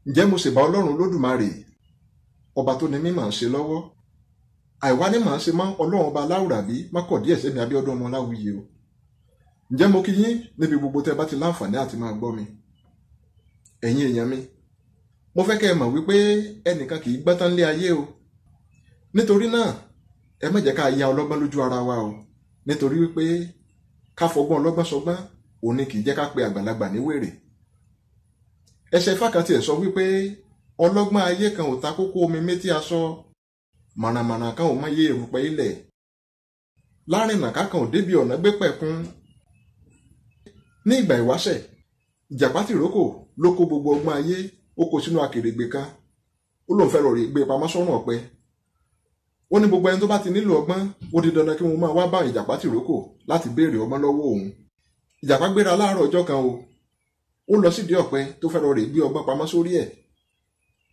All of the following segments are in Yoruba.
Ǹjẹ́ mo ṣèbà Ọlọ́run Lódùmarè, ọba tó ní mímọ̀ ṣe lọ́wọ́. Àìwá ní màá ṣe mọ́ Ọlọ́run ọba Láwùrábí má kọ̀ díẹ̀ sẹ́mi Abíọ́dún ọmọ Láwùyé o. Ǹjẹ́ mo kí yín níbi gbogbo tẹ́ bá ti láǹfààní àti máa gbọ́ mi. Ẹ̀yin èèyàn mi, mo fẹ́ kẹ́ ẹ mọ̀ wípé ẹnìkan kì í gbọ́n tán lé ayé o. Nítorí náà, ẹ má jẹ́ ká ya ọlọ́gbọ́n lójú ara wa o. Nítorí wípé ká fọgbọ́n ọlọ́gbọ́n sọgbọ́n, òun ni kì í jẹ́ ká pe àgbàlagbà ní wèrè. Ẹsẹ̀ Ifá kan tiẹ̀ sọ wípé ọlọ́gbọ́n ayé kan ò ta kókó omi méjì aṣọ, màràmàrà kan ò mọyé erùpẹ̀ ilẹ̀, lárìnàká kan ò débi ọ̀nà gbé pẹ̀kun. Ní ìgbà ìwáṣẹ̀, Ìjàpá tìrókò ló kó gbogbo ọgbọ́n ayé, ó kó sínú akèrègbè kan, ó lóun fẹ́ lọ rè gbé pamọ́ sọ́rùn ọ̀pẹ. Ó ní gbogbo ẹni tó bá ti nílò ọgbọ́n, ó di dandan kí wọ́n máa wá bá Ìjàpá tìrókò láti béèrè ọgbọ́n lọ́wọ́ òun. Ìjàpá gbéra láàárọ̀ ọjọ́ kan o, ó lọ sídìí ọ̀pẹ tó fẹ́ lọ rè gbé ọgbọ́n pamọ́ sórí ẹ̀.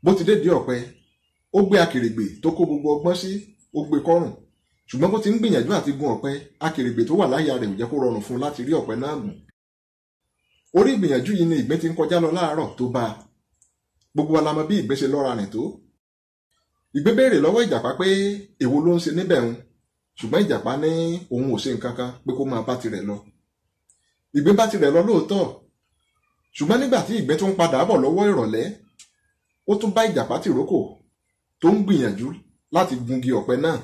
Bó ti dédìí ọ̀pẹ, ó gbé akèrègbè tó kó gbogbo ọgbọ́n sí, ó gbé kọ́rùn. Ṣùgbọ́n bó ti ń gbìyànjú àti gun ọ̀pẹ, akèrègbè tó wà láyà rẹ̀ ò jẹ́ kó rọrùn fún un láti rí ọ̀pẹ náà gùn. Orí ìgbìyànjú yìí ni ìgbín ti ń kọjá lọ láàárọ̀ tó bá a. Gbogbo wa la mọ̀ bí ìgbín ṣe lọ́ra rìn tó. Ìgbín béèrè lọ́wọ́ Ìjàpá pé èwo ló ń ṣe níbẹ̀ ń. Ṣùgbọ́n Ìjàpá ní òun ò ṣe nǹkan kan, pé kó máa bá tirẹ̀ lọ. Ìgbín bá tirẹ̀ lọ lóòótọ́. Ṣùgbọ́n nígbà tí ìgbín tún padà bọ̀ lọ́wọ́ ìrọ̀lẹ́, ó tún bá Ìjàpá tìrókò tó ń gbìyànjú láti gungi ọ̀pẹ náà.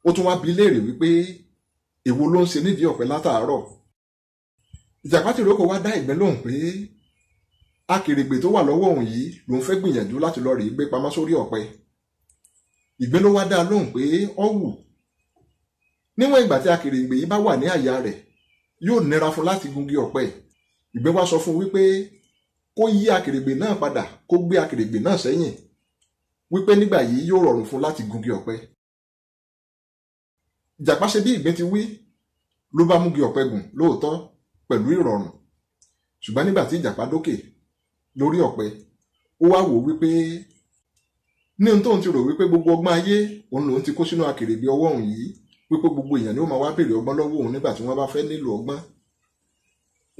Ó tún wá bi léèrè wípé èwo ló ń ṣe nídìí ọ̀pẹ látàárọ̀. Ìjàpá tìrókò wá dá ìgbín lóhùn pé akèrègbè tó wà lọ́wọ́ òun yìí lòun fẹ́ gbìyànjú láti lọ rèé gbé pamọ́ sórí ọ̀pẹ. Ìgbín ló wá dá lóhùn pé ó wù. Níwọ̀n ìgbà tí akèrègbè yìí bá wà ní àyà rẹ̀, yóò nira fún láti gungi ọ̀pẹ. Ìgbín wá sọ fún wípé kó yí akèrègbè náà padà, kó gbé akèrègbè náà sẹ́yìn, wípé nígbà yìí yóò rọrùn fún láti gungi ọ̀pẹ. Ìjàpá ṣe bí ìgbín ti wí, ló bá múgi ọ̀pẹ gùn lóòótọ́ pẹ̀lú ìrọ̀rùn. Ṣùgbọ́n nígbà tí Ìjàpá dókè lórí ọ̀pẹ, ó wá wò wípé ní ohun tóun ti rò wípé gbogbo ọgbọ́n ayé òun lòun ti kó sínú akèrègbè ọwọ́ òun yìí, wípé gbogbo èèyàn ni ó máa wá béèrè ọgbọ́n lọ́wọ́ òun nígbà tí wọ́n bá fẹ́ nílò ọgbọ́n.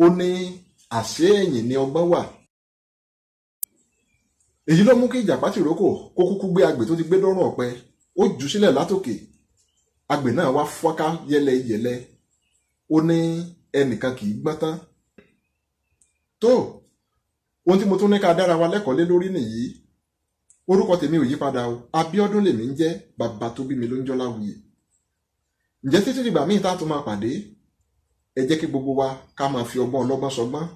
Ó ní àṣé ẹ̀yìn ni ọgbọ́n wà. Èyí ló mú kí Ìjàpá tìrókò kó kúkú gbé agbè tó ti gbé dọ́rùn ọ̀pẹ, ó jù sílẹ̀ látòkè. Agbè náà wá fọ́nká yẹlẹyẹlẹ. Ó ní ẹnìkan kì í gbọ́n tán. Tó, ohun tí mo tún ní ká dára wa lẹ́kọ̀ọ́ lé lórí nìyí. Orúkọ tèmi ò yípadà o, Abíọ́dún lèmi ń jẹ́, bàbá tó bí mi ló ń jọ́ Láwùyè. Ǹjẹ́ títí dìgbà míì tá a tún máa pàdé, ẹ jẹ́ kí gbogbo wa ká máa fi ọgbọ́n ọlọ́gbọ́n sọgbọ́n.